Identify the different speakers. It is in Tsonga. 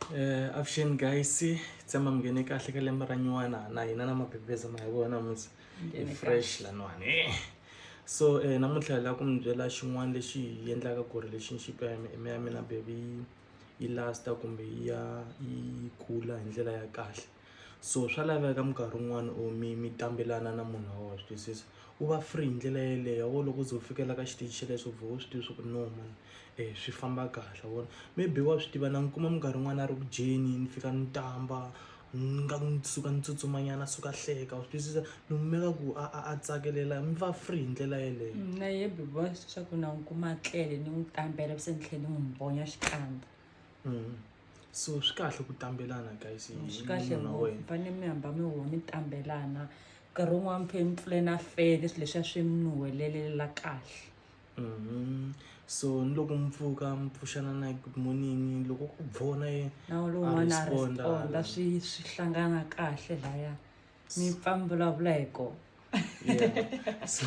Speaker 1: Avuxeni guys tshemba mi nghene kahle ka lembe ra nyuwana na hina na mabebeza ma hi vona musi hi fresh laniwani so namuntlha hi lava ku mi byela xin'wana lexi hi endlaka ku relationship ya ya mina baby yi last kumbe yi ya yi kula hi ndlela ya kahle. So swa laveka minkarhi wun'wani or mi mi tambelana na munhu wa wena wa swi twisisa u va free hi ndlela yeleyo wa vona loko u ze u fikela ka xiteji xelexo u vhe u swi tiva swa ku no man swi famba kahle wa vona maybe wa swi tiva na n'wi kuma minkarhi yin'wani a ri ku dyeni ni fika ni tamba ni nga ni suka ni tsutsuma nyana a suka a hleka wa swi twisisa ni n'wi meka ku a a a tsakelela mi va free hi ndlela yeleyo.
Speaker 2: Na yehe babe wa swi tiva swa ku na n'wi kuma a tlele ni n'wi tambela se ni tlhela ni n'wi mbonya xikandza.
Speaker 1: So swi kahle ku tambelana guys hi
Speaker 2: Swi kahle
Speaker 1: munhu wa
Speaker 2: ngopfu
Speaker 1: wena.
Speaker 2: mi fanele mi hamba mi huwa mi tambelana nkarhi wun'wani mi fanele mi pfule na feni swilo leswiya swi mi nuhelelela kahle.
Speaker 1: So ni loko mi pfuka mi pfuxana na good morning loko ku vona ye
Speaker 2: Na
Speaker 1: a
Speaker 2: lowun'wana a
Speaker 1: responda
Speaker 2: responda swi swi hlangana kahle laya mi pfa mi vulavula hi kona.
Speaker 1: Yeah. So